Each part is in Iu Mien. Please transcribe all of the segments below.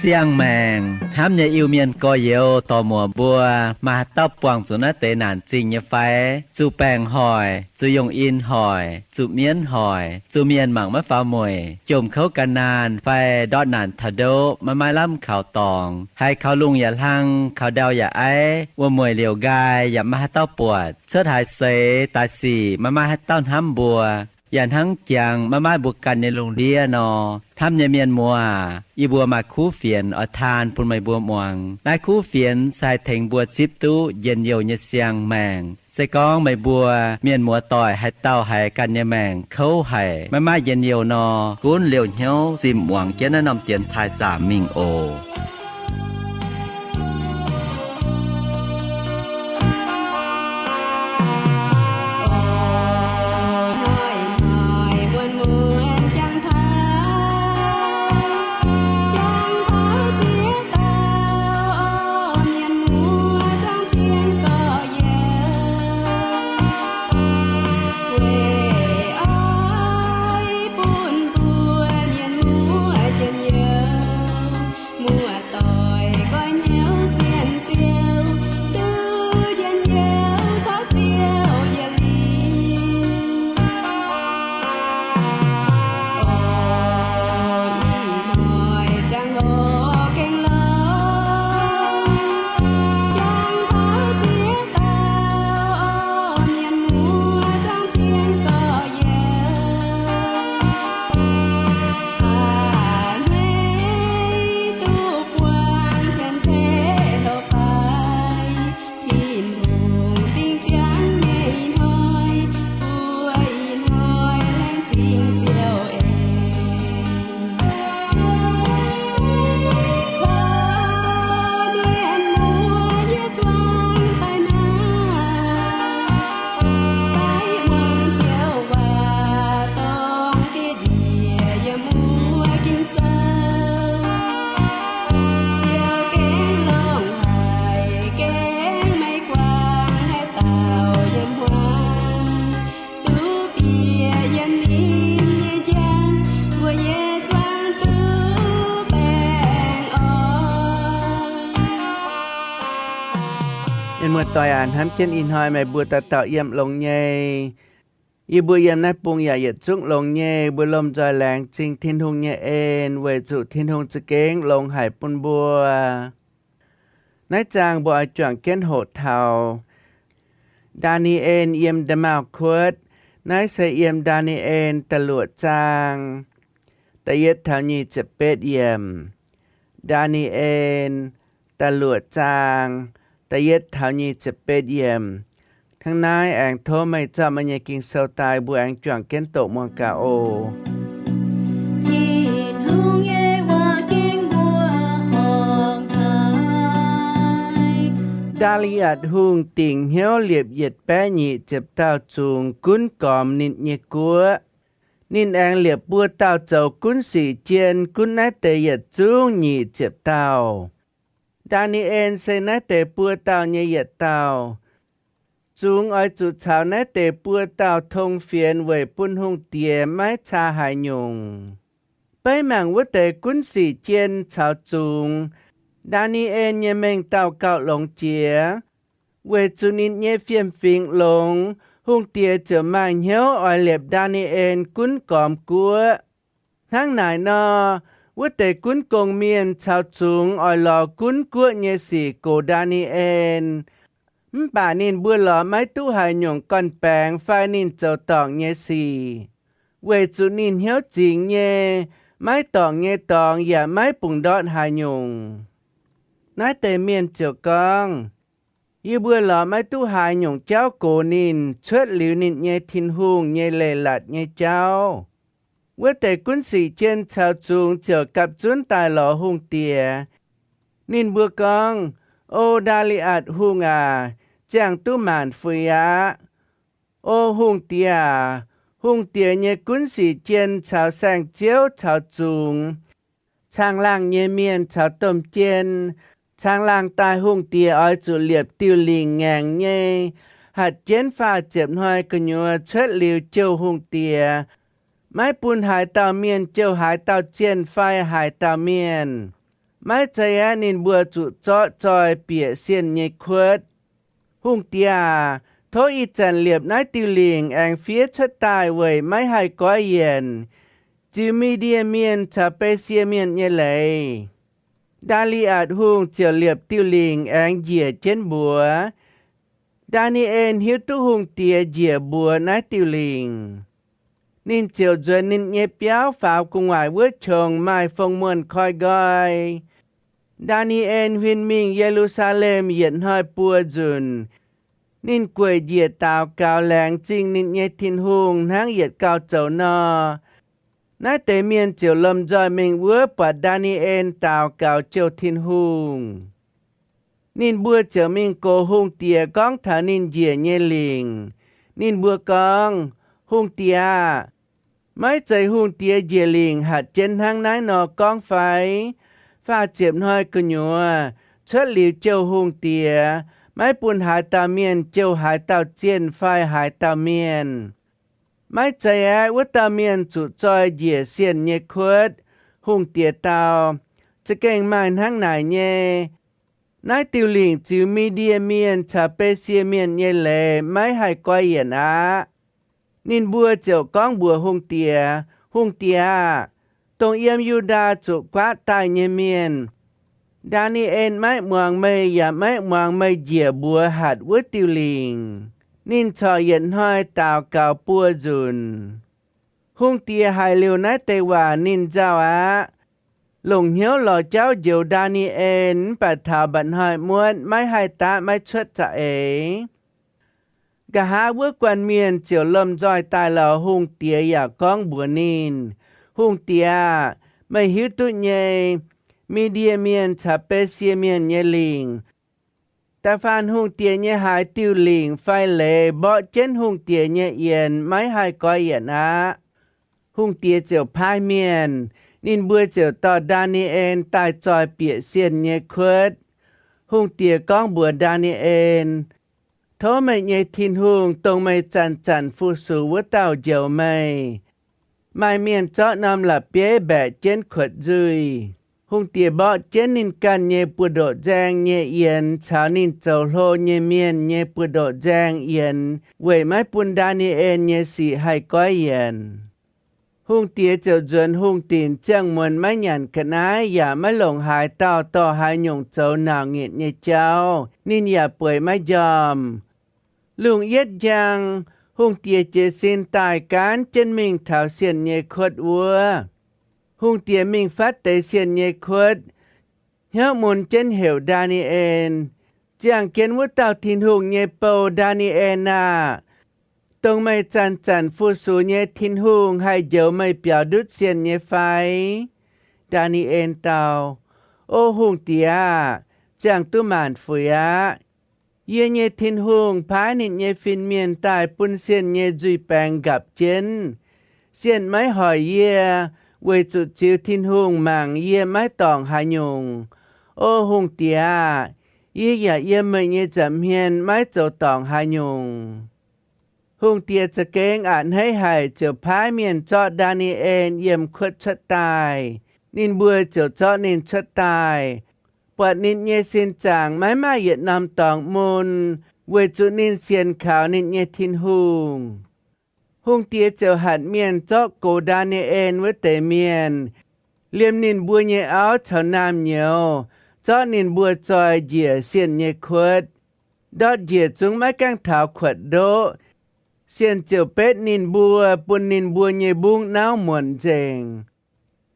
Siang-maengc hnamv nyei Iu-Mienh gorx-youz dorc muoc mbuo, maaih haaix dauh buangh zuqc naaiv deix naanc zingh nyei fai? Zuqc baengc hoic, zuqc yungh in hoic, zuqc mienv hoic, zuqc mienh mangc maiv faaux mueic, jomc kouv gan naanh fai ndortv naanc taux ndoqv maiv maaih lamh kaux dorngx, haiz kaux lungh yaac hlang, kaux ndau yaac aiv, wuom-mueic liouc nqaai yaac maiv maaih haaix dauh buatc, cuotv haaix seix daaih sic maiv maaih haaix dauh hnamv mbuo, yaac hnangv jangx maiv maaih mbuo ganh nyei lungh ndiev nor. Hnamv nyei mienh muoz aac, yie mbuo maaih kuv fienx oix taan bun meih mbuo muangx. Naaiv kuv fienx se haih tengx mbuo zipv duqv njien-youh nyei siang-maengc. Se gorngv meih mbuo mienh muoz-doic haaix dauh haiz ganh nyei maengc kouv haic, maiv maaih njien-youh nor, gunv liouh hnyouv zimh muangx jienv naaiv norm dienx taaih zaamc mingh oc. Mienh muoz-doic aac, hnamv jienv ih hnoi meih mbuo dauh dauh yiem longx nyei. Yie mbuo yiem naaiv bung yaac yietc zungv longx nyei. Mbuo lomh nzoih laengz zingh Tin-Hungh nyei en weic zuqc Tin-Hungh za'gengh longx haic bun mbuo. Naaiv zaang mbuo oix juangc jienv hoqc taux Ndaa^ni^en yiem Nda'maauh Kuotv. Naaiv se yiem Ndaa^ni^en da'luoqc zaang da'yietv taux nyic ziepc betv yiemc. Ndaa^ni^en da'luoqc zaang da'yietv taux nyic ziepc betv yiemc. Hnangv naaiv aengx tov meih zorqv meih nyei Ging-Sou daaih, mbuo aengx juangc jienv doqc muangx gaax oc. Tin-Hungh nyei waac gengh mbuo horngh haic. Ndaa^li^atc Hungh dingc hnyouv liepc yietc baeqv nyic ziepc dauh zungx gunv gormx ninh nyei guoqv. Ninh aengx liepc buo dauh zoux gunv sic jien gunv naaiv deix yietc zungv nyic ziepc dauh. Ndaa^ni^en se naaiv deix buo dauh nyei yietc dauh. Zungx oix zuqc caux naaiv deix buo dauh tong fienx weic bun hungh diex maiv caa haaix nyungc. Beiv mangc wuov deix gunv sic jien caux zungx, Ndaa^ni^en nyei mengh dauh gauh longx jiex. Weic zuqc ninh nyei fiem-fingx longx, hungh diex ziouc maaih hnyouv oix liepc Ndaa^ni^en gunv gormx guoqv. Hnangv naaic nor, wuov deix gunv gong-mienh caux zungx oix lorz gunv guoqv nyei sic gox Ndaa^ni^en. Mv baac ninh mbuo lorz maiv duqv haaix nyungc gorn-baengx fai ninh zoux dorngc nyei sic, weic zuqc ninh hnyouv zingx nyei, maiv dorngc nyei dorngx yaac maiv bungx ndortv haaix nyungc. Naaiv deix mienh ziouc gorngv, Yie mbuo lorz maiv duqv haaix nyungc jauv gox ninh cuotv liuz ninh nyei Tin-Hungh nyei leiz-latc nyei jauv. Wuov deix gunv sic jien caux zungx ziouc gapv zunv daaih lorz hungh diex. Ninh mbuo gorngv, O Ndaa^li^atc Hungh aac, ziangh duqv maanc fuix aqv. O hungh diex aac, hungh diex nyei gunv sic jien caux saeng-ziouv caux zungx, caangh laangh nyei mienh caux domh jien caangh laangh daaih, hungh diex oix zuqc liepc diuh lingc ngaengc nyei, hatc jienv faah ziepc hnoi gu'nyuoz cuotv liuz jouh hungh diex. Maiv bun haaix dauh mienh jouh haaix dauh zienh fai haaix dauh mienh. Maiv zeiz aeqv, ninh mbuo zuqc zorqv zoih bieqc sienh nyei kuotv. Hungh diex aac, tov ih zanc liepc naaiv diuh lingc aengx fiev cuotv daaih weic maiv haih goiv yienc, ziux Mi^ndie Mienh caux Besie Mienh nyei leiz. Ndaa^li^atc Hungh ziouc liepc diuh lingc aengx njiec jienv mbuox. Ndaa^ni^en hiuv duqv hungh diex njiec mbuox naaiv diuh lingc. Ninh ziouc nzuonx ninh nyei biauv faaux gu'nguaaic wuov qongx maaih fong muonh koi nqoi. Ndaa^ni^en huin mingh Ye^lu^saa^lem yietc hnoi buo nzunc. Ninh gueic njiec daux gaux laengz zingh ninh nyei Tin-Hungh hnangv yietc gauh zoux nor. Naaiv deix mienh ziouc lomh nzoih mingh wuov buatc Ndaa^ni^en daux gaux jouh Tin-Hungh. Ninh mbuo ziouc mingh gox hungh diex gorngv taux ninh njiec nyei lingc. Ninh mbuo gorngv, Hungh diex aah! Maiv zeiz hungh diex njiec lingc hatc jienv hnangv naaiv nor gorngv fai? Faah ziepc hnoi gu'nyuoz cuotv liuz jouh hungh diex, maiv bun haaix dauh mienh jouh haaix dauh zienh fai haaix dauh mienh. Maiv zeiz aeqv, wuov dauh mienh zuqc zoih njiec sienh nyei kuotv. Hungh diex dau, Za'gengh maaih hnangv naaic nyei. Naaiv diuh lingc ziux Mi^ndie Mienh caux Besie Mienh nyei leiz maiv haih goiv yienc aqv. Ninh mbuo ziouc gorngv mbuox hungh diex, Hungh diex aah! Dongh yiem Yu^ndaa zuqc guaatv daaih nyei mienh, Ndaa^ni^en maiv muangx meih yaac maiv muangx meih njiec mbuox hatc wuov diuh lingc. Ninh corc yietc hnoi daux gaux buo nzunc. Hungh diex haiz liuz naaiv deix waac ninh nzauh aqv. Longc hnyouv lorz jauv njoux Ndaa^ni^en, mv baac taux mba'hnoi muotv maiv haih daav maiv cuotv za'eix. Nqa'haav wuov guanh mienh ziouc lomh nzoih daaih lorz hungh diex yaac gorngv mbuox ninh, Hungh diex aah! Meih hiuv duqv nyei, Mi^ndie Mienh caux Besie Mienh nyei lingc, da'faanh hungh diex nyei haaix diuh lingc fai leiz mborqv jienv hungh diex nyei yienx maiv haih goiv yienc aqv. Hungh diex ziouc paaiv mienh, ninh mbuo ziouc dorh Ndaa^ni^en daaih zoih bieqc sienh nyei kuotv. Hungh diex gorngv mbuox Ndaa^ni^en, Tov meih nyei Tin-Hungh, dongh meih zanc-zanc fu-sux wuov dauh njoux meih. Maaih mienh zorqv norm la'bieiv mbaeqc jienv kuotv nzuih. Hungh diex mborqv jienv ninh ganh nyei buoz-ndoqv nzaeng nyei yienx caux ninh zoux hlo nyei mienh nyei buoz-ndoqv nzaeng yienx weic maiv bun Ndaa^ni^en nyei sic haih goiv yienc. Hungh diex ziouc nzuonx hungh dinc ziangh muonz maiv nyanc ga'naaiv yaac maiv longc haaix dauh dorh haaix nyungc zoux nauc nyitc nyei jauv, ninh yaac bueix maiv njormh. Lungh yietv njang, hungh diex jiez sin daaih gaanv jienv mingh taux sienh nyei kuotv wuov. Hungh diex mingh fatv deix sienh nyei kuotv, hnyouv mun jienv heuc Ndaa^ni^en, Ziangh jienv wuov dauh Tin-Hungh nyei bou, Ndaa^ni^en aah! Dongh meih zanc-zanc fu-sux nyei Tin-Hungh haih njoux meih biaux ndutv sienh nyei fai? Ndaa^ni^en dau, O hungh diex aah! Ziangh duqv maanc fuix aqv. Yie nyei Tin-Hungh paaiv ninh nyei fin-mienh daaih bun sienh nyei nzuih baengx nqapc jienv. Sienh maiv hoic yie, weic zuqc ziux Tin-Hungh mangc yie maiv dorngc haaix nyungc. O hungh diex aah! Yie yaac yiem meih nyei nza'hmien maiv zoux dorngc haaix nyungc. Hungh diex za'gengh a'hneiv haic ziouc paaiv mienh zorqv Ndaa^ni^en yiem kuotv cuotv daaih. Ninh mbuo ziouc zorqv ninh cuotv daaih, buatc ninh nyei sin zaangc maiv maaih yietc norm dorngx mun, weic zuqc ninh sienx kaux ninh nyei Tin-Hungh. Hungh diex ziouc hatc mienh zorqv gox Ndaa^ni^en wuov deix mienh, liemh ninh mbuo nyei auv caux naamh nyouz, zorqv ninh mbuo zoih njiec sienh nyei kuotv. Ndortv njiec zungv maiv gaengh taux kuotv ndoqv. Sienh ziouc betv ninh mbuo, bun ninh mbuo nyei mbungv nauv muonc nzengc.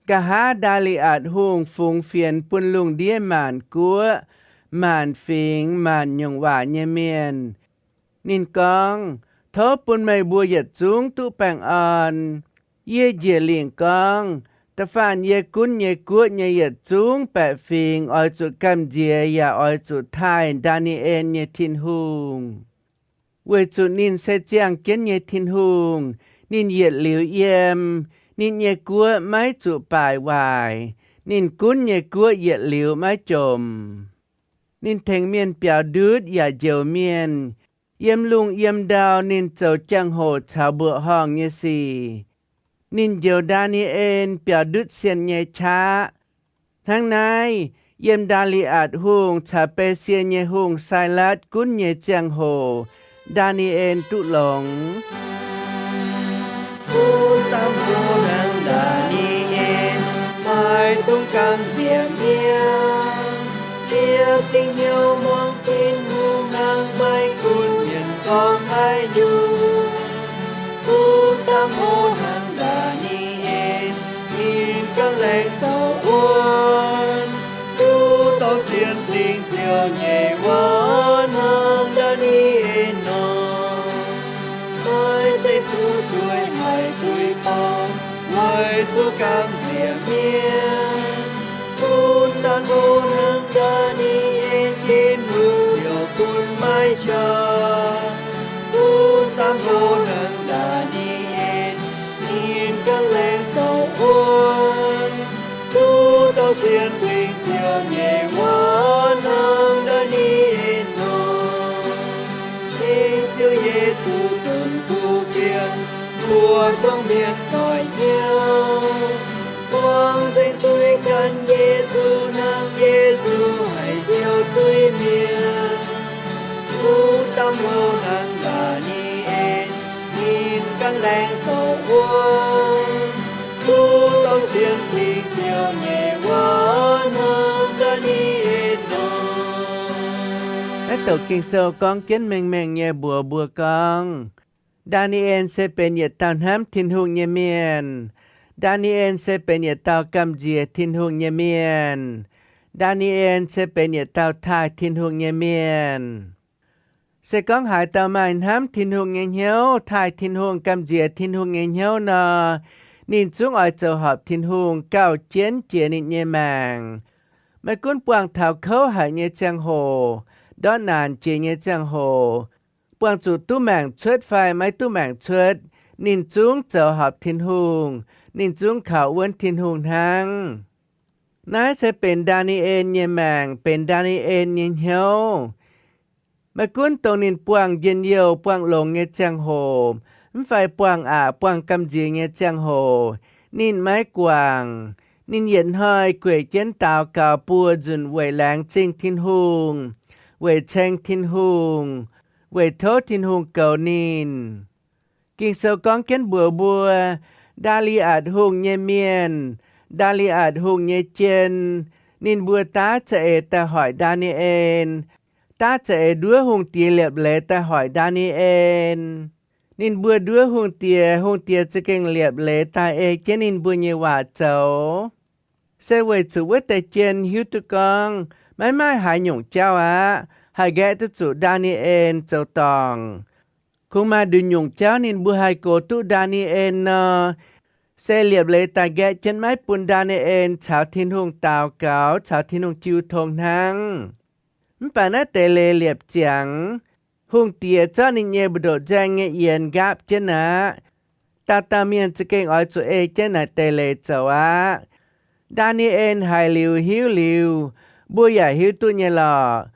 Nqa'haav Ndaa^li^atc Hungh fungx fienx bun lungh ndiev maanc guoqv, maanc fingx, maanc nyungc waac nyei mienh. Ninh gorngv, Tov bun meih mbuo yietc zungv duqv baengh orn. Yie njiec lingc gorngv, da'faanh yie gunv nyei guoqv nyei yietc zungv baeqc fingx oix zuqc gamh nziex yaac oix zuqc taaih Ndaa^ni^en nyei Tin-Hungh, weic zuqc ninh se ziangh jienv nyei Tin-Hungh. Ninh yietc liuz yiem, ninh nyei guoqv maiv zuqc baaic waaic. ninh gunv nyei guoqv yietc liuz maiv jomc. Ninh tengx mienh biaux ndutv yaac njoux mienh. Yiem lungh yiem ndau ninh zoux jangx-hoc caux mbuoqc horngh nyei sic. Ninh njoux Ndaa^ni^en biaux ndutv sienh nyei qaqv. Hnangv naaiv, yiem Ndaa^li^atc Hungh caux Besie nyei hungh, Sailatv, gunv nyei ziangh hoc, Ndaa^ni^en duqv longx. Gunv daaih mbuo hnangv Ndaa^ni^en, maiv dungx gamh nziex mienv. Yiem dingc hnyouv muangx Tin-Hungh hnangv, maiv gunv mienh gorngv haaix nyungc. Gunv daaih mbuo hnangv Ndaa^ni^en, ninh ganh laengz sorc wuonv, duqv dorh sienx dingc ziouc nyei waac hnangv Ndaa^ni^en nor. Maiv deix fu'jueiv haih tuix borngz weic zuqc gamh nziex mienv. Gunv daaih mbuo hnangv Ndaa^ni^en, Tin-Hungh ziouc bun maiv qaqv. Gunv daaih mbuo hnangv Ndaa^ni^en, ninh ganh laengz sorc wuonv, duqv dorh sienx dingc ziouc nyei waac hnangv Ndaa^ni^en nor. Dengv Ziouv Yesu zunc kuv fienx, mbuo zuangx mienh doic hnyouv, buangh nzengc zuiz gan Yesu hnangv, Yesu haiz jouh zuiz-mienh. Gunv daaih mbuo hnangv Ndaa^ni^en, ninh ganh laengz sorc wuonv, duqv dorh sienx dingc ziouc nyei waac hnangv Ndaa^ni^en nor. Naaiv douc Ging-Sou gorngv jienv mengh mengh nyei mbuox mbuo gorngv, Ndaa^ni^en se benx yietc dauh hnamv Tin-Hungh nyei mienh. Ndaa^ni^en se benx yietc dauh gamh nziex Tin-Hungh nyei mienh. Ndaa^ni^en se benx yietc dauh taaih Tin-Hungh nyei mienh. Se gorngv haaix dauh maaih hnamv Tin-Hungh nyei hnyouv, taaih Tin-Hungh, gamh nziex Tin-Hungh nyei hnyouv nor, ninh zungv oix zoux horpc Tin-Hungh, gauh jienv jiex ninh nyei maengc. Maiv gunv buangh taux kouv haic nyei ziangh hoc, ndortv naanc jiex nyei ziangh hoc, buangh zuqc duqv maengc cuotv fai maiv duqv maengc cuotv, ninh zungv zoux horpc Tin-Hungh, ninh zungv kaux wuonv Tin-Hungh hnangv. Naaiv se benx Ndaa^ni^en nyei maengc, benx Ndaa^ni^en nyei hnyouv. Maiv gunv dongh ninh buangh njien-youh, buangh longx nyei ziangh hoc, mv fai buangh aqc, buangh gamh nziex nyei ziangh hoc, ninh maiv guangc. Ninh yietc hnoi gueic jienv daux gaux buo nzunc weic laengz zingh Tin-Hungh, weic ceng Tin-Hungh, weic tov Tin-Hungh goux ninh. Ging-Sou gorngv jienv mbuox mbuo, Ndaa^li^atc Hungh nyei mienh, Ndaa^li^atc Hungh nyei jien, ninh mbuo daav za'eix daaih hoic Ndaa^ni^en, daav za'eix nduov hungh diex liepc leiz daaih hoic Ndaa^ni^en. Ninh mbuo nduov hungh diex, hungh diex za'gengh liepc leiz daaih ei jienv ninh mbuo nyei waac zoux. Se weic zuqc wuov deix jien hiuv duqv gorngv maiv maaih haaix nyungc jauv aqv, haih nqaeqv duqv zuqc Ndaa^ni^en zoux dorngc. Kungx maaih nduqc nyungc jauv ninh mbuo haih gox duqv Ndaa^ni^en nor, se liepc leiz daaih nqaeqv jienv maiv bun Ndaa^ni^en caux Tin-Hungh daux gaux, caux Tin-Hungh jiu tong hnangv. Mv baac naaiv deix leiz liepc ziangx, hungh diex zorqv ninh nyei mbu'ndongx nzaeng nyei yienx nqaapv jienv aqv. Dauh dauh mienh za'gengh oix zuqc ei jienv naaiv deix leiz zoux aqv. Ndaa^ni^en haiz liuz hiuv liuz, mbuo yaac hiuv duqv nyei lorqc.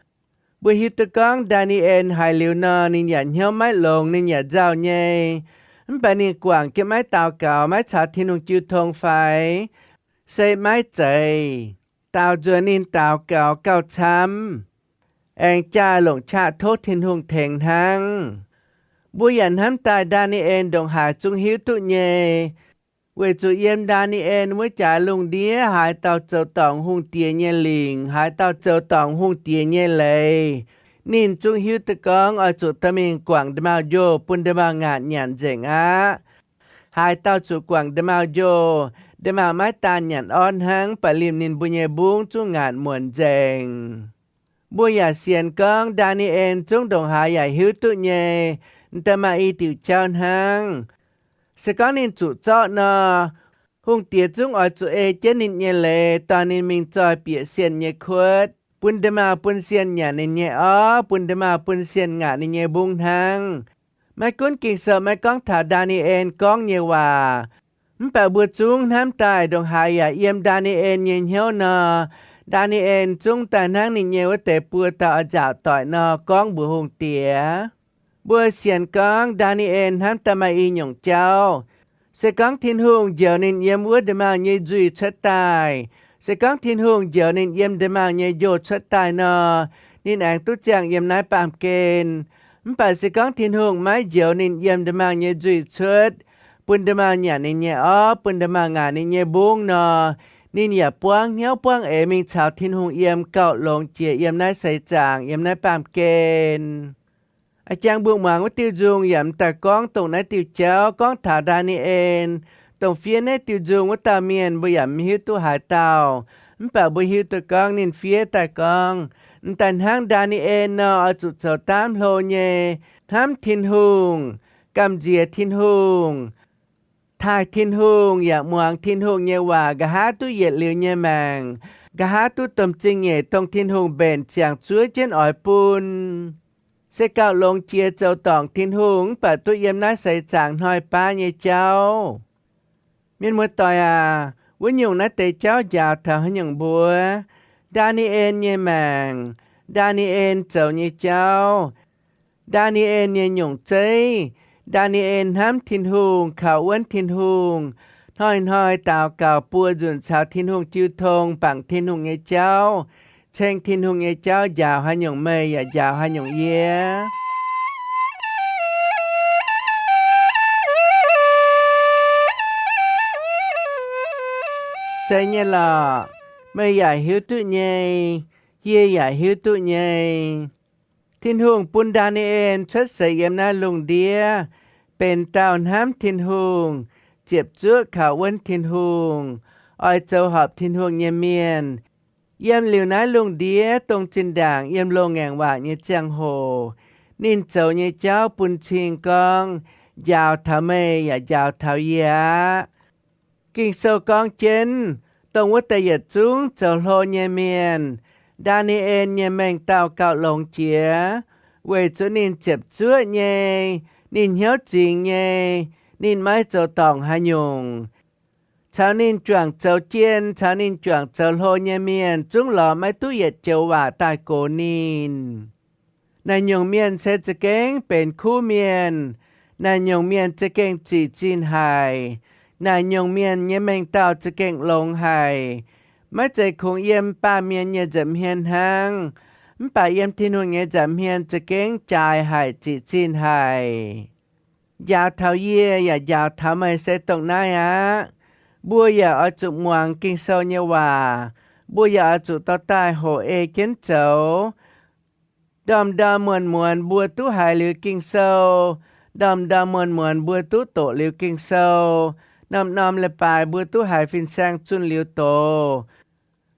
Mbuo hiuv duqv gorngv Ndaa^ni^en haiz liuz nor, ninh yaac hnyouv maiv longx, ninh yaac nzauh nyei. Mv baac ninh guangc jienv maiv daux gaux, maiv caux Tin-Hungh jiu tong fai? Se maiv zeiz. Daaux nzuonx ninh daux gaux gauh camv, aengx jaa longc qaqv tov Tin-Hungh tengx hnangv. Mbuo yaac hnamv daaih Ndaa^ni^en ndongc haaix zungv hiuv duqv nyei, weic zuqc yiem Ndaa^ni^en wuov jaax lungh ndiev haaix dauh zoux dorngc hungh diex nyei lingc, haaix dauh zoux dorngc hungh diex nyei leiz, ninh zungv hiuv duqv gorngv oix zuqc dorh mingh guangc nda'maauh njoh bun nda'maauh ngaatc nyanc nzengc aqv. Haaix dauh zuqc guangc nda'maauh njoh, nda'maauh maiv daan nyanc orv hnangv, ba'limh ninh mbuo nyei mbungv zungv ngaatc muonc nzengc. Mbuo yaac sienx gorngv Ndaa^ni^en zungv ndongc haaix yaac hiuv duqv nyei, m'daaih maaih i diuc jauv hnangv. Se gorngv ninh zuqc zorqv nor, hungh diex zungv oix zuqc ei jienv ninh nyei leiz dorh ninh mingh zoih bieqc sienh nyei kuotv, bun nda'maauh bun sienh nyanc ninh nyei orv, bun nda'maauh bun sienh ngaatc ninh nyei mbungv hnangv. Maiv gunv Ging-Sou maiv gorngv taux Ndaa^ni^en gorngv nyei waac, Mv baac mbuo zungv hnamv daaih ndongc haaix yaac yiem Ndaa^ni^en nyei hnyouv nor, Ndaa^ni^en zungv daaih hnangv ninh nyei wuov deix buo dauh a'nziaauc doic nor gorngv mbuox hungh diex. Mbuo sienx gorngv Ndaa^ni^en hnamv daaih maaih i nyungc jauv. Se gorngv Tin-Hungh njoux ninh yiem wuov nda'maauh nyei nzuih cuotv daaih, se gorngv Tin-Hungh njoux ninh yiem nda'maauh nyei njoh cuotv daaih nor, ninh aengx duqv ziangh yiem naaiv baamh gen. Mv baac se gorngv Tin-Hungh maiv njoux ninh yiem nda'maauh nyei nzuih cuotv, bun nda'maauh nyanc ninh nyei orv, bun nda'maauh ngaanc ninh nyei mbungv nor, ninh yaac buangv hnyouv buangv eix mingh caux Tin-Hungh yiem gauh longx jiex yiem naaiv seix zaangc, yiem naaiv baamh gen. A'jangv mbuo muangx wuov diuh nzung yaac m'daaih gorngv dongh naaiv diuh jauv gorngv taux Ndaa^ni^en. Dongh fiev naaiv diuh nzung wuov dauh mienh mbuo yaac mv hiuv duqv haaix dauh, mv baac mbuo hiuv duqv gorngv ninh fiev daaih gorngv, m'daaih hnangv Ndaa^ni^en nor, oix zuqc zoux daamv hlo nyei, hnamv Tin-Hungh, gamh nziex Tin-Hungh, taaih Tin-Hungh yaac muangx Tin-Hungh nyei waac, nqa'haav duqv yietc liuz nyei maengc, nqa'haav duqv domh zingh nyeic dongh Tin-Hungh mbenc ziangx zuov jienv oix bun. Se gauh longx jiex zoux dorngc Tin-Hungh mv baac duqv yiem naaiv seix zaangc hnoi baav nyei jauv. Mienh muoz-doic aac, wuov nyungc naaiv deix jauv njaaux taux haaix nyungc mbuox? Ndaa^ni^en nyei maengc, Ndaa^ni^en zoux nyei jauv, Ndaa^ni^en nyei nyungc zeiv, Ndaa^ni^en hnamv Tin-Hungh, kaux wuonv Tin-Hungh, hnoi-hnoi daux gaux buo nzunc caux Tin-Hungh jiu tong, bangc Tin-Hungh nyei jauv, ceng Tin-Hungh nyei jauv njaaux haaix nyungc meih yaac njaaux haaix nyungc yie. Zeiz nyei lorqc. Meih yaac hiuv duqv nyei. Yie yaac hiuv duqv nyei. Tin-Hungh bun Ndaa^ni^en cuotv seix yiem naaiv lungh ndiev benx dauh hnamv Tin-Hungh, ziepc zuoqv kaux wuonv Tin-Hungh, oix zoux horpc Tin-Hungh nyei mienh. Yiem liuz naaiv lungh ndiev dongh zinh ndaangc yiem loz-ngaengc waac nyei ziangh hoc, ninh zoux nyei jauv bun cing gorngv njaaux taux meih yaac njaaux taux yie aqv. Ging-Sou gorngv jienv, dongh wuov deix yietc zungv zoux hlo nyei mienh, Ndaa^ni^en nyei mengh dauh gauh longx jiex, weic zuqc ninh ziepc zuoqv nyei, ninh hnyouv zingx nyei, ninh maiv zoux dorngc haaix nyungc. Caux ninh juangc zoux jien, caux ninh juangc zoux hlo nyei mienh zungv lorz maiv duqv yietc joux waac daaih gox ninh. Naaic nyungc mienh se za'gengh benx kuv mienh. Naaic nyungc mienh za'gengh zic zinh haic. Naaic nyungc mienh nyei mengh dauh za'gengh longx haic. Maiv zeiz kungx yiem baamh mienh nyei nza'hmien hnangv, mv baac yiem Tin-Hungh nyei nza'hmien za'gengh jaaix haic, zic zinh haic. Njaaux taux yie yaac njaaux taux meih se dongh naaiv aqv. Mbuo yaac oix zuqc muangx Ging-Sou nyei waac. Mbuo yaac oix zuqc dorh daaih hoqc ei jienv zoux. Ndorm-ndorm muonz-muonz mbuo duqv haiz liuz Ging-Sou, ndorm-ndorm muonz-muonz mbuo duqv doqc liuz Ging-Sou, norm-norm leiz-baaix mbuo duqv haiz fin-saeng zunh liuz doz,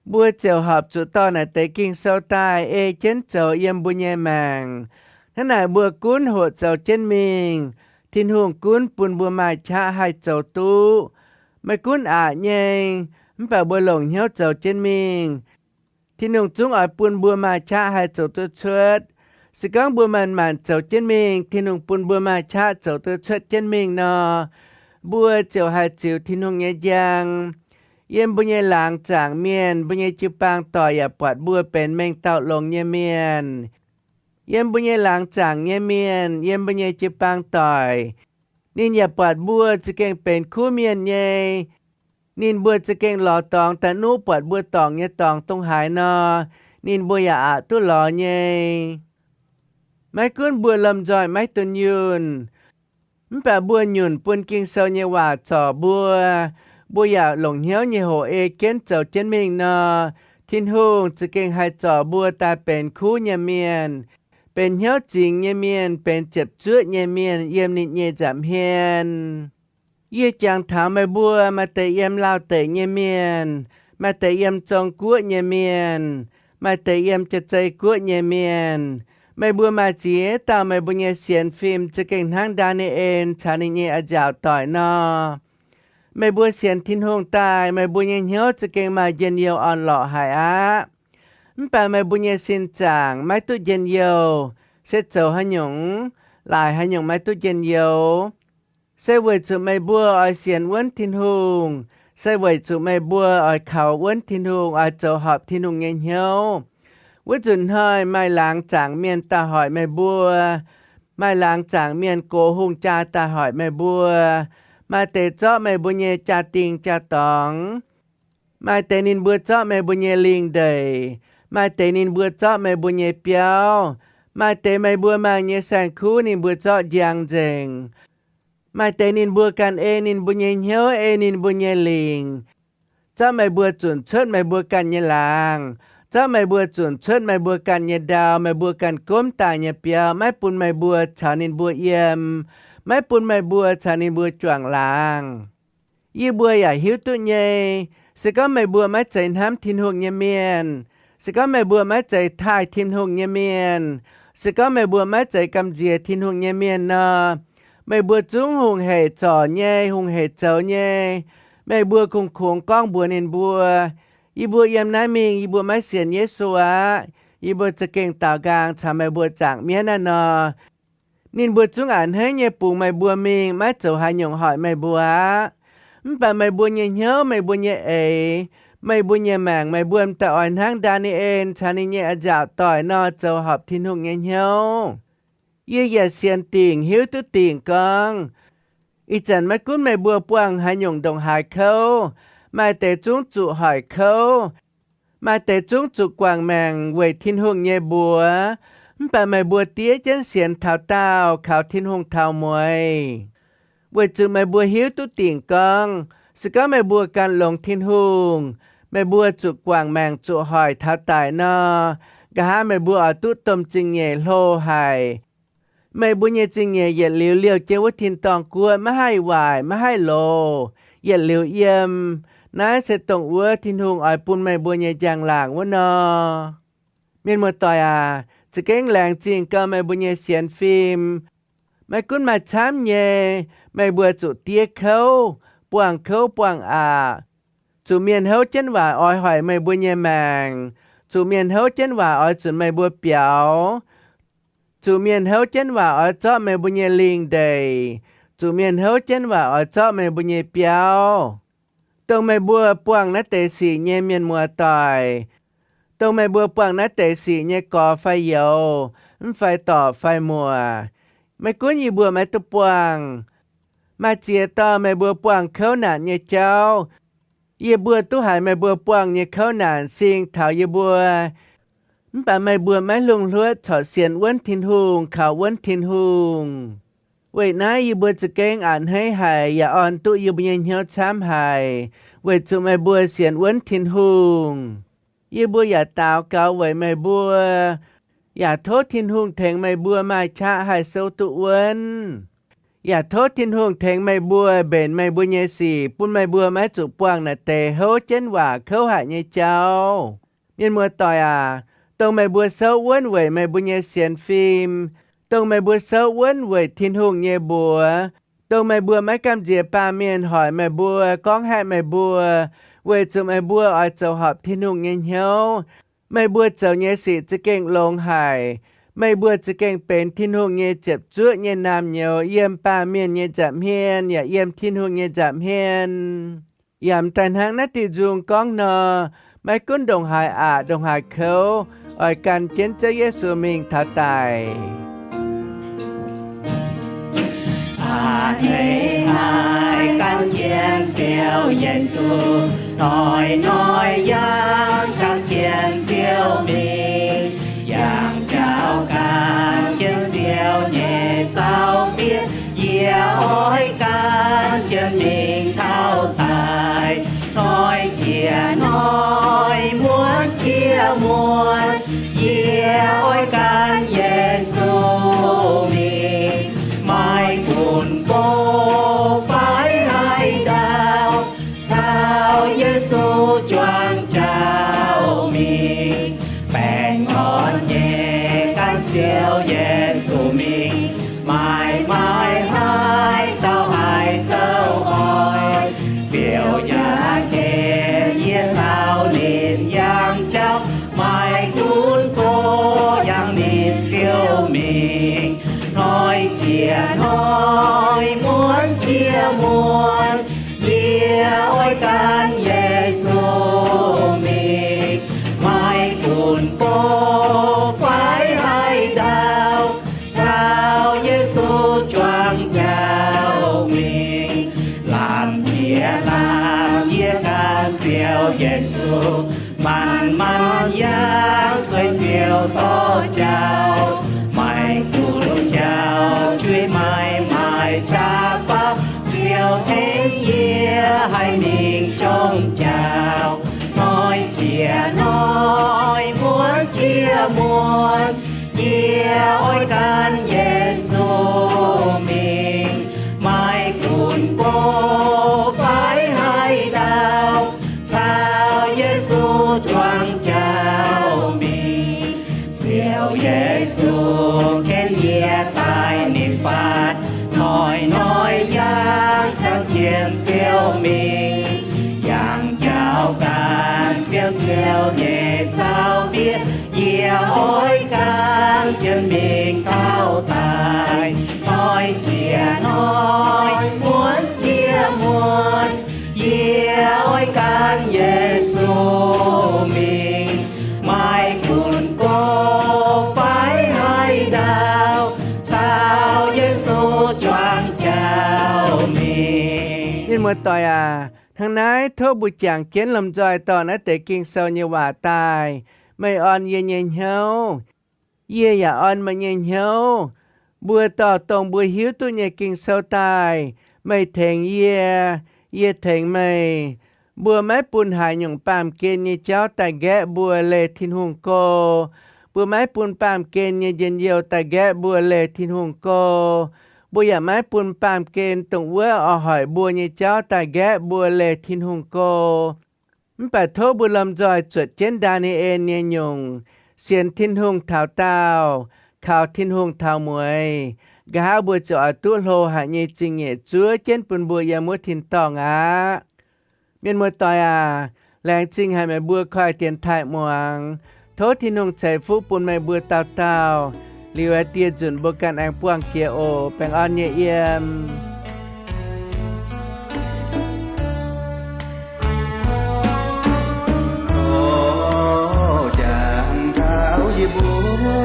mbuo ziouc horpc zuqc dorh naaic deix Ging-Sou daaih ei jienv zoux yiem mbuo nyei maengc. Hnangv naaic mbuo gunv hoqc zoux jienv mingh, Tin-Hungh gunv bun mbuo maaih qaqv haih zoux duqv. Maiv gunv aqc nyei, mv baac mbuo longc hnyouv zoux jienv mingh, Tin-Hungh zungv oix bun mbuo maaih qaqv haih zoux duqv cuotv. Se gorngv mbuo manc-manc zoux jienv mingh, Tin-Hungh bun mbuo maaih qaqv zoux duqv cuotv jienv mingh nor, mbuo ziouc haih ziux Tin-Hungh nyei njang. Yiem mbuo nyei laangz zaangc mienh, mbuo nyei jiu-baang doic yaac buatc mbuo benx mengh dauh longx nyei mienh. Yiem mbuo nyei laangz zaangc nyei mienh, yiem mbuo nyei jiu-baang doic, ninh yaac buatc mbuo za'gengh benx kuv mienh nyei. Ninh mbuo za'gengh lorz dorngx daaih nuqv buatc mbuo dorngc nyei dorngx dongh haaix nor, ninh mbuo yaac aqc duqv lorz nyei. Maiv gunv mbuo lomh nzoih maiv dunh yunh, mv baac mbuo nyunc bun Ging-Sou nyei waac zorc mbuo, mbuo yaac longc hnyouv nyei hoqc ei jienv zoux jienv mingh nor, Tin-Hungh za'gengh haih zorc mbuo daaih benx kuv nyei mienh, benx hnyouv zingx nyei mienh, benx ziepc zuoqv nyei mienh yiem ninh nyei nza'hmien. Yie jangx taux meih mbuo maaih deix yiem Laauh deic nyei mienh, maaih deix yiem Zong-Guoqv nyei mienh, maaih deix yiem Jaa-Zei Guoqv nyei mienh. Meih mbuo maaih ziex dauh meih mbuo nyei sienx fim za'gengh hnangv Ndaa^ni^en caux ninh nyei a'nziaauc doic nor. Meih mbuo sienx Tin-Hungh daaih, meih mbuo nyei hnyouv za'gengh maaih njien-youh orn-lorqc haic aqv. Mv baac meih mbuo nyei sin zaangc maiv duqv njien-youh, se zoux haaix nyungc, laaic haaix nyungc maiv duqv njien-youh. se weic zuqc meih mbuo oix sienx wuonv Tin-Hungh, se weic zuqc meih mbuo oix kaux wuonv Tin-Hungh, oix zoux horpc Tin-Hungh nyei hnyouv. Wuov nzunc hnoi maaih laangz zaangc mienh daaih hoic meih mbuo, maaih laangz zaangc mienh gox hungh jaa daaih hoic meih mbuo. Maaih deix zorqv meih mbuo nyei jaa-dingh jaa-dorngx, maaih deix ninh mbuo zorqv meih mbuo nyei lingh ndeic, maaih deix ninh mbuo zorqv meih mbuo nyei biauv, maaih deix meih mbuo maaih nyei saeng-kuv ninh mbuo zorqv njang nzengc. Maaih deix ninh mbuo ganh ei ninh mbuo nyei hnyouv, ei ninh mbuo nyei lingc, zorqv meih mbuo zunc cuotv meih mbuo ganh nyei laangz, zorqv meih mbuo zunc cuotv meih mbuo ganh nyei ndau, meih mbuo ganh gomv daaih nyei biauv, maiv bun meih mbuo caux ninh mbuo yiem, maiv bun meih mbuo caux ninh mbuo juangc laangz. Yie mbuo yaac hiuv duqv nyei, se gorngv meih mbuo maiv zeiz hnamv Tin-Hungh nyei mienh, se gorngv meih mbuo maiv zeiz taaih Tin-Hungh nyei mienh, se gorngv meih mbuo maiv zeiz gamh nziex Tin-Hungh nyei mienh nor, meih mbuo zungv hungh hec zorc nyei, hungh hec zoux nyei. Meih mbuo kungx kungx gorngv mbuox ninh mbuo, yie mbuo yiem naaiv mingh yie mbuo maiv sienx Yesu aqv. Yie mbuo za'gengh daaux nqaang caux meih mbuo zaangc mienv naaiv nor, ninh mbuo zungv a'hneiv nyei bungx meih mbuo mingh, maiv zoux haaix nyungc hoic meih mbuo aqv. Mv baac meih mbuo nyei hnyouv, meih mbuo nyei eix, meih mbuo nyei maengc, meih mbuo m'daaih oix hnangv Ndaa^ni^en caux ninh nyei a'nziaauc doic nor zoux horpc Tin-Hungh nyei hnyouv. Yie yaac sienx dingc hiuv duqv dingc gorngv, ih zanc maiv gunv meih mbuo buangh haaix nyungc ndongc haaix kouv, maaih deix zungv zuqc hoic kouv, maaih deix zungv zuqc guangc maengc weic Tin-Hungh nyei mbuox, mv baac meih mbuo diev jienv sienx taux daauh, kaux Tin-Hungh taux mueiz. Weic zuqc meih mbuo hiuv duqv dingc gorngv, se gorngv meih mbuo gan longx Tin-Hungh, meih mbuo zuqc guangc maengc zuqc hoic taux daic nor, nqa'haav meih mbuo oix duqv domh zingh nyeic hlo haic. Meih mbuo nyei zingh nyeic yietc liuz liouh jienv wuov tin-dorngh guoqv, maiv haih waaic, maiv haih loz, yietc liuz yiem. Naaiv se dongh wuov Tin-Hungh oix bun meih mbuo nyei njang-laangc wuov nor. Mienh muoz-doic aac, za'gengh laengz zingh gau meih mbuo nyei sienx fim. Maiv gunv maaih camv nyei, meih mbuo zuqc diev kouv, buangh kouv buangh aqc, zuqc mienh houv jienv waac oix hoic meih mbuo nyei maengc, zuqc mienh houv jienv waac oix zunc meih mbuo biaux, zuqc mienh houv jienv waac oix zorqv meih mbuo nyei lingh ndeic, zuqc mienh houv jienv waac oix zorqv meih mbuo nyei biauv. Dongh meih mbuo buangh naaiv deix sic nyei mienh muoz-doic, dongh meih mbuo buangh naaiv deix sic nyei gorx fai youz, mv fai dorc fai muoc, maiv gunv yie mbuo maiv duqv buangh, maaih ziex dauh meih mbuo buangh kouv naanc nyei jauv, yie mbuo duqv haiz meih mbuo buangh nyei kouv naanc sing taux yie mbuo. Mv baac meih mbuo maiv hlungh hluotv corc sienx wuonv Tin-Hungh, kaux wuonv Tin-Hungh. Weic naaiv yie mbuo za'gengh a'hneiv haic yaac orn duqv yie mbuo nyei hnyouv camv haic, weic zuqc meih mbuo sienx wuonv Tin-Hungh. Yie mbuo yaac daux gaux weic meih mbuo, yaac tov Tin-Hungh tengx meih mbuo maaih qaqv haih souv duqv wuonv. Yaac tov Tin-Hungh tengx meih mbuo mbenc meih mbuo nyei sic, bun meih mbuo maiv zuqc buangh naaiv deix houv jienv waac kouv haic nyei jauv. Mienh muoz-doic aac, dongh meih mbuo souv wuonv weic meih mbuo nyei sienx fim, dongh meih mbuo souv wuonv weic Tin-Hungh nyei mbuox, dongh meih mbuo maiv gamh nziex baamh mienh hoic meih mbuo, gorngv haeqv meih mbuo, weic zuqc meih mbuo oix zoux horpc Tin-Hungh nyei hnyouv, meih mbuo zoux nyei sic za'gengh longx haic. Meih mbuo za'gengh benx Tin-Hungh nyei ziepc zuoqv nyei naamh nyouz yiem baamh mienh nyei nza'hmien yaac yiem Tin-Hungh nyei nza'hmien. Yaac m'daaih hnangv naaiv diuh nzung gorngv nor, maiv gunv ndongc haaix aqc ndongc haaix kouv, oix gan jienv Ziouv Yesu mingh taux daic. A'hneiv haic gan jienv Ziouv Yesu, hnoi-hnoi yangh gan jienv Ziouv mingh, yangh jauv gan jienv Ziouv nyei zaux-mbienv, yie oix gan jienv mingh taux daic, hnoi jiex hnoi, muonz jiex muonz, yie oix gan Yesu mingh, maaih gunv go fai haaix dauh caux Yesu juangc jauv mingh, baengh orn nyei gan Ziouv Yesu mingh, maaih maaih haaix dauh haih zoux oix, Ziouv yaac ken yie caux ninh yangh jauv, maaih gunv go yangh ninh Ziouv mingh, hnoi jiex hnoi, muonz Gunv go fai haaix ndau, caux Yesu juangc jauv mingh. Lamh jiex lamh yie gan Ziouv Yesu, manc-manc yangh sueih Ziouv dorh jauv. Maaih gunv jauv juiv maaih, maaih qaqv faaux, Ziouv tengx yie haih mingh jomc jauv. Hnoi jiex hnoi, muonz jiex muonz, yie oix gan Yesu mingh. Maaih gunv go fai haaix ndau, caux Yesu juangc jauv mingh. Ziouv Yesu ken yie daaih ninh faatv, hnoi-hnoi yangh jangx jienv Ziouv mingh. Yangh jauv gan Ziouv, Ziouv nyei zaux-ndiev, yie oix gan jienv mingh taux daaih. Hnoi jiex hnoi, muonz jiex muonz, yie oix gan Yesu mingh. Maaih gunv go fai haaix ndau, caux Yesu juangc jauv mingh. Mienh muoz-doic aac, hnangv naaiv tov mbuo jangx jienv lomh nzoih dorh naaiv deix Ging-Sou nyei waac daaih. Meih orn yie nyei hnyouv, yie yaac orn meih nyei hnyouv. Mbuo dorh dongh mbuo hiuv duqv nyei Ging-Sou daaih. Meih tengx yie, yie tengx meih. Mbuo maiv bun haaix nyungc baamh gen nyei jauv daaih nqaeqv mbuo leih Tin-Hungh go. Mbuo maiv bun baamh gen nyei njien-youh daaih nqaeqv mbuo leih Tin-Hungh go. Mbuo yaac maiv bun baamh gen dongh wuov oix hoic mbuo nyei jauv daaih nqaeqv mbuo leih Tin-Hungh go. Mv baac tov mbuo lomh nzoih zuotc jienv Ndaa^ni^en nyei nyungc, sienx Tin-Hungh taux daauh, kaux Tin-Hungh taux mueiz, nqa'haav mbuo ziouc oix duqv hlo haic nyei zingh nyeic zuov jienv bun mbuo yiem wuov tin-dorngh aqv. Mienh muoz-doic aac, laengz zingh haic meih mbuo koi dienx taaih muangx. Tov Tin-Hungh ceix fuqv bun meih mbuo dauh dauh. Liuz aengx dieh nzunc mbuo ganh aengx buangh jiex oc. Baengh orn nyei yiem. Dorh jangx taux yie mbuo,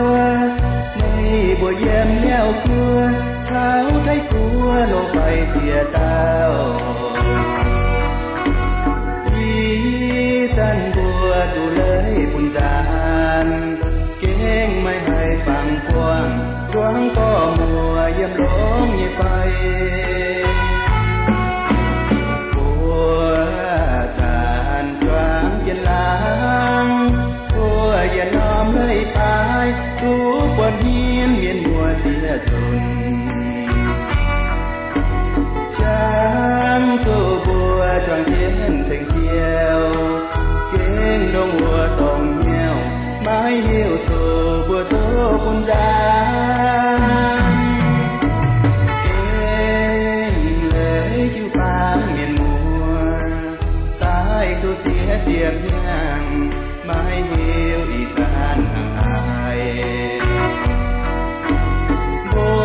meih mbuo yiem Liaauh Guoqv caux Taiv Guoqv loz-faix ziex dauh. Ih zanc mbuo duqv leiz bun nzaanx, gengh maiv haih fangx buangh, zuangx gorx muoz yiem longx nyei fai. Buo zanc juangc jienv laangz, buo yietc norm leiz-baaix duqv buatc hmien mienh muoz ziex nzunc. Jangx zuqc mbuo juangc jienv ceng-jiou, gengh ndongc wuov dongh hnyouv, maiv hiuv duqv mbuo zoux bun nzaanx. Gengh leiz jiu-baang mienh muoz, daaih duqv ziex ziepc hnyangx, maiv hiuv ih zanc hnangv haaix. Mbuo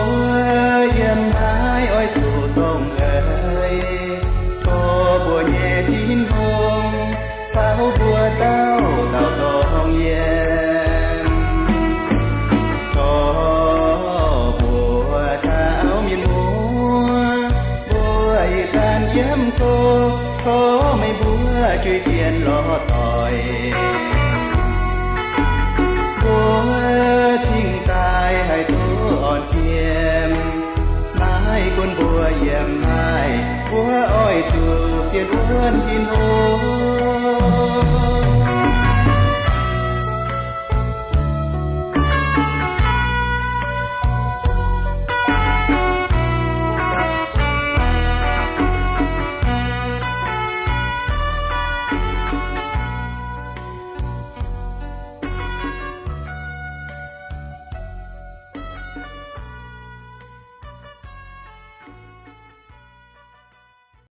yiem naaiv oix zuqc dongh eix, tov mbuo nyei Tin-Hungh caux mbuo dauh dauh dongh yiem. Tov mbuo taux mienh muoz, mbuo ih zanc yiem go, tov meih mbuo juiv jienv lorz doic. Mbuo cingx daaih haih duqv orn jiem, maiv gunv mbuo yiem naaiv, mbuo oix zuqc sienx wuonv Tin-Hungh.